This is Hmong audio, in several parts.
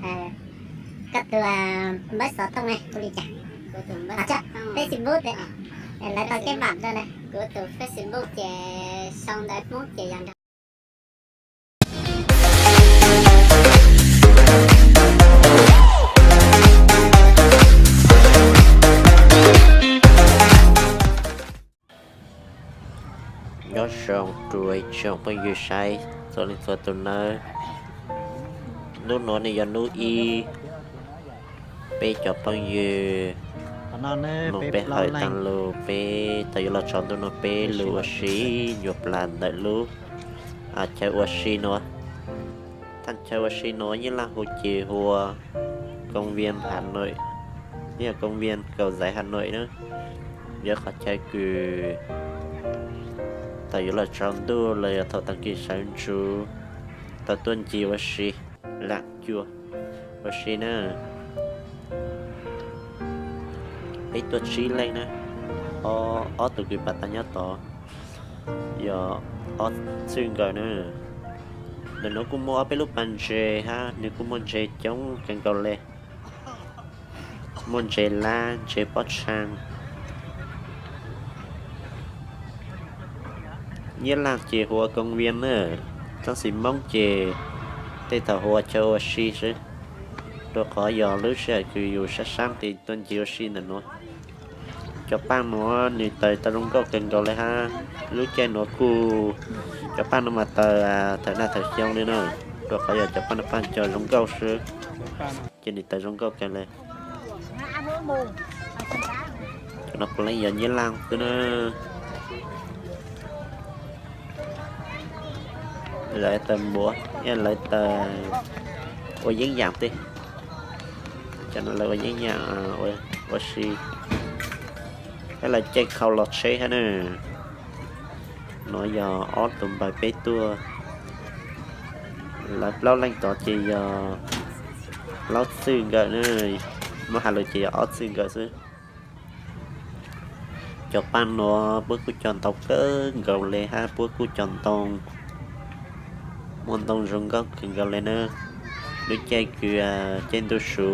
Koj tus npawb xov tooj ne hu li cas? Facebook, lawv tau kev vam rau na. Kuv tus Facebook ces sau ntawv Hmoob ces yog nrog Nyob zoo rua ib tsoom phooj ywg saib txhua leej txhua tus nawb. Hnub nuav ne yog hnub ib, peb cov phooj ywg moog peb hawm taag lug, peb tau yuav los tsaus ntuj nuav peb lug ua si ncua plas ntawm lub chaw ua si nuav. Thaj chaw ua si nuav Nyab Laj hu ces hu ua Công viên Hà Nội, yog Công viên Cầu Giấy Hà Nội na. Yog qhov chaw kws thaum yuav los tsaus ntuj los yog thaum tag kis sawv ntsug tau tuaj ncig ua si, lam cua ua si na. Peb tuaj tsib leej na, ob tug kws pab tag nyob tod yog ob txwj nkawm na. Ntawm nuav kuj muaj ob peb lub pas ntses hab, nws kuj muaj ntses coob kawg nkaus le. Muaj ntses lab, ntses pob tshee. Nyab Laj ces hu ua công viên na, tab sis Hmoob ces tej thaum hu ua chaw ua si xwb, rua qhov yog lub sij hawm kws yus sab sab tes tuaj ncig ua si ntawm nuav. Cov paaj nuav nws taws tau zoo nkauj kawg nkaus le hab, lub caij nuav kuj cov paaj nuav mas taws thaum nag thaum xyoo le na, rua qhov yog cov paaj nuav paaj cog zoo nkauj xwb, ces nws taws zoo nkauj kawg le. Cov no puav leej yog Nyab Laj xwb na. Lawv taws npuav, lawv taws ua yeeb yam tej. Cov no lawv ua yeeb yam ua si, hab lawv caij khau los tsheb hab na. Nuav yog ob tug npawg peb tuaj, lawv plaub leej tod ces yog plaub txwj nkawm na, muab has lus ces yog ob txwj nkawm xwb. Cov paaj nuav puab kuj cog ntoo kawg nkaus le hab puab kuj cog ntoo, muaj ntoo zoo nkauj kawg nkaus le na. Lub caij kws caij ntuj su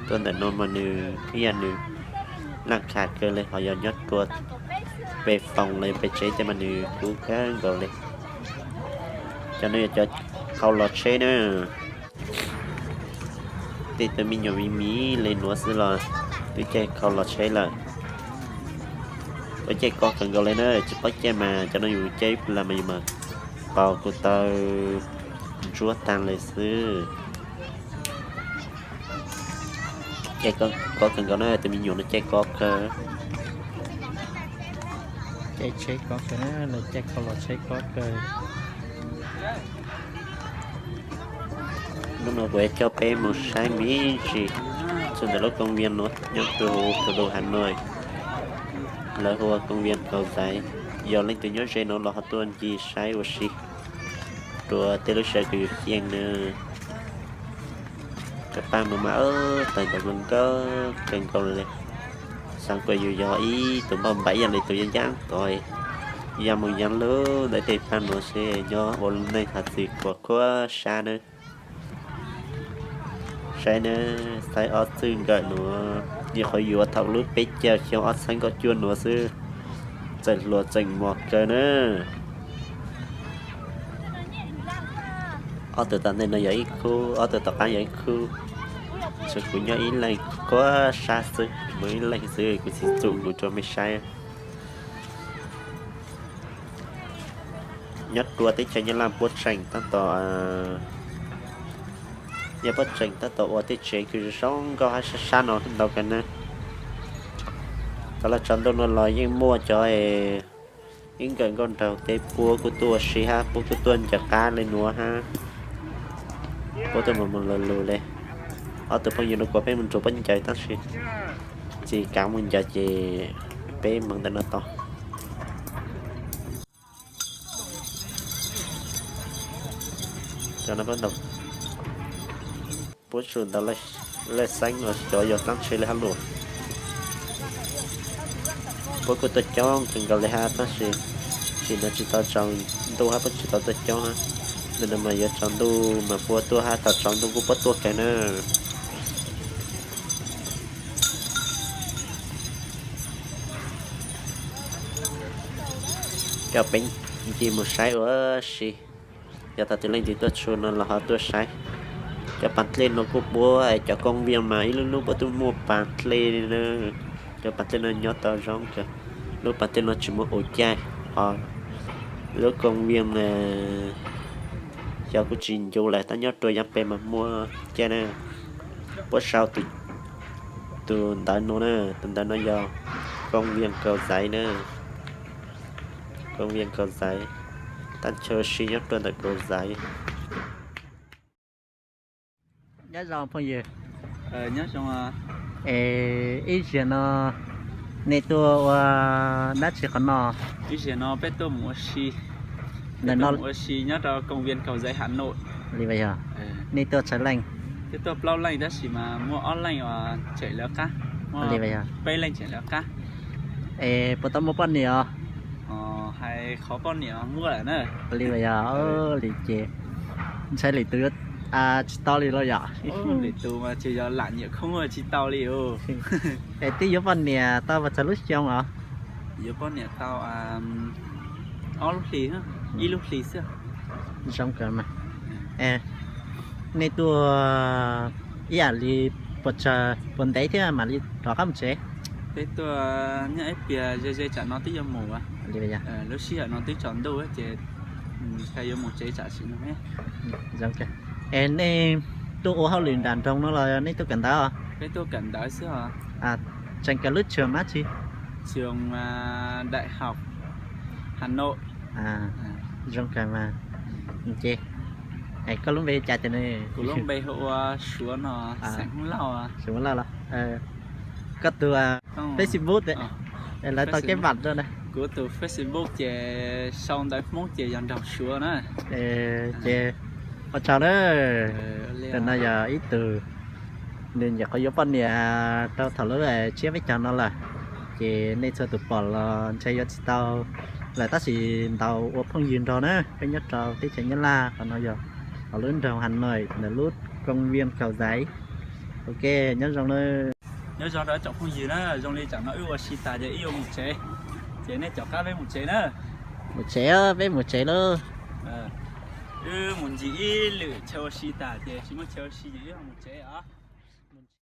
tuaj ntawm nuav mas nws ib yam nws laj khav kawg le, ho yog nyob rua peg foos los yog peg tsev tej mas nws kub kawg nkaus le. Cov no yog cov khau los tsheb na. Tej tug me nyuam miv miv le nuav xwb los twb caij khau los tsheb lawm. Ua caij kov kawg nkaus le na, tsis paub caij mas cov no yus caij ib plag mas yus mas qau kuj taw ntsuab taag le xwb. Caij kov kawg nkaus na, tus me nyuam no caij kov kawg. Caij tsheb kov kawg, lawv caij khau los tsheb kov kawg. Hnub no kuv yuav coj peb mus saib me ntsis txug ntawm lub công viên nuav nyob rua huv thủ đô Hà Nội, lawv hu ua công viên Cầu Giấy. Yog leej twg nyob ze nuav los ho tuaj ncig saib ua si rua tej lub sij hawm kws yus xyeej na. Cov paaj nuav mas taws ntawv zoo nkauj kawg nkaus le. Xaav kuas yus yog ib tug npauj npaim ib yam li tus yaj yaab tod, yaj moog yaj lug ntawm tej paaj nuav seb nyob ua lub neej has txwm kuas qhuab sab nawb. Saib nawb, saib ob txwj nkawm nuav, nyuam qhuav yuav thaum lub peb caug xyoo ob txhiab kaum cuaj nuav xwb, tseem hluas tseem mos kawg na. Ob tug tom ntej no yog ib khub, ob tug tom qaab yog ib khub. Tshuav kuv nyob ib leeg qhuab sab xwb, kuv ib leeg xwb, kuv txiv txum kuv rua mej saib. Nyob rua teb chaws Nyab Laj puab tseem tab tom, yog puab tseem tab tom ua tej tsev kws zoo nkauj hab sab sab no ntau kawg na. Thaum lawv tsaus ntuj nuav los yeej muaj cov ib nkawm nkauj nraug teb puab kuj tuaj ua si hab puab kuj tuaj ncaws qab le nuav hab. Puab tuaj mus mus lug lug le. Ob tug phooj ywg nuav kuas peb mus nrug puab ncaws tab sis tsis kav mus ncaws ces peb moog ntawm no tod. Puab tsuas ntawd lej xeeb uas cov yog taab tsheb le hab lug. Puab kuj tuaj coob kawg nkaus le hab tab sis tsim no tsis tau tsaus ntuj hab puab tsis tau tuaj coob hab. Ntawm no mas yuav tsaus ntuj mas puab tuaj hab, thaum tsaus ntuj kuj puab tuaj kawg na. Coj peb ncig mus saib ua si, yog thaum twg leej twg tuaj txhua no los ho tuaj saib. Cov pas dlej no kuj puab, cov koob viaj mas ib lub lub puab twb muaj pas dlej na. Cov pas dlej no nyob tau zoo kawg. Lub pas dlej no tsis muaj ua caij, ho lub koob viaj na xyov kuj tsis ncu lawm, tab nyob rua yav pem mas muaj caij na. Puab sau tus ntawv no na, tus ntawv no yog Công viên Cầu Giấy na. Công viên Cầu Giấy, teb chaws ua si nyob rua ntawm Cầu Giấy. Nyob zoo phooj ywg. Es ib zaug no nej tuaj ua dab tsi qhov no? Ib zaug no peb tuaj mus ua si, peb tuaj mus ua si nyob rau Công viên Cầu Giấy Hà Nội. Li vas yog, nej tuaj txhais leej? Peb tuaj plaub leej tab sis mas muaj ob leej uas tseem lawv qab, muaj peb leej tseem lawv qab. Es puas tau muaj poj niam os? Hais qhov poj niam muaj lawm na. Li vas yog, li ces ntshai lwm tus tsis tau li los yom? Lwm tus mas tsuas yog lam nyiam khoob tsis tau li os. Es twb yuav poj niam tau puas txog lub xyoo os? Yuav poj niam tau ob lub hlis, ib lub hlis xwb. Zoo kawg mas. Nej tuaj ib yam li puas tsawg, puas ntev thiab mam li rov qab mus tsev? Peb tuaj nyob ib pliag ze ze tsam no twb yuav mus. Li lub sij hawm no twb tsaus ntuj ces yuav mus tsev tsam sim no. Zoo kawg. Es nej tuaj ua hauj lwm nram nroog no los nej tuaj kawm ntawv? Peb tuaj kawm ntawv xwb os. Tseem kawm lub trường dab tsi? Trường Đại học Hà Nội. Zoo kawg mas. Ces koj lub npe cas tias ne? Kuv lub npe hu ua Suav no, xeem Hmoob Lauj. Suav Hmoob Lauj los? Koj tus Facebook lawv tau kev vam rau na. Kuv tus Facebook ces sau ntawv Hmoob ces yog nraug Suav na. Ces ua tsaug na. Tus no yog ib tug nws nyuam qhuav yuav poj niam rau thaum lub tshiab peb caug no lawm. Ces nej txhua tus pom los ntshe yuav tsis tau lawm tab sis ntaus ua phooj ywg nrog na, peb nyob rau teb chaws Nyab Laj, qhov no yog hauv lub nroog Hà Nội ntawm lub công viên Cầu Giấy. Ok, nyob zoo na. Nyob zoo rau tsoom phooj ywg na, zoo li tsam no wb ua si tas ces wb yuav mus tsev, ces nej caum qab peb mus tsev na. Mus tsev, peb mus tsev lauj. Wb mus ncig ib lwm chaw ua si tas ces tsis muaj chaw ua si ces wb mus tsev os.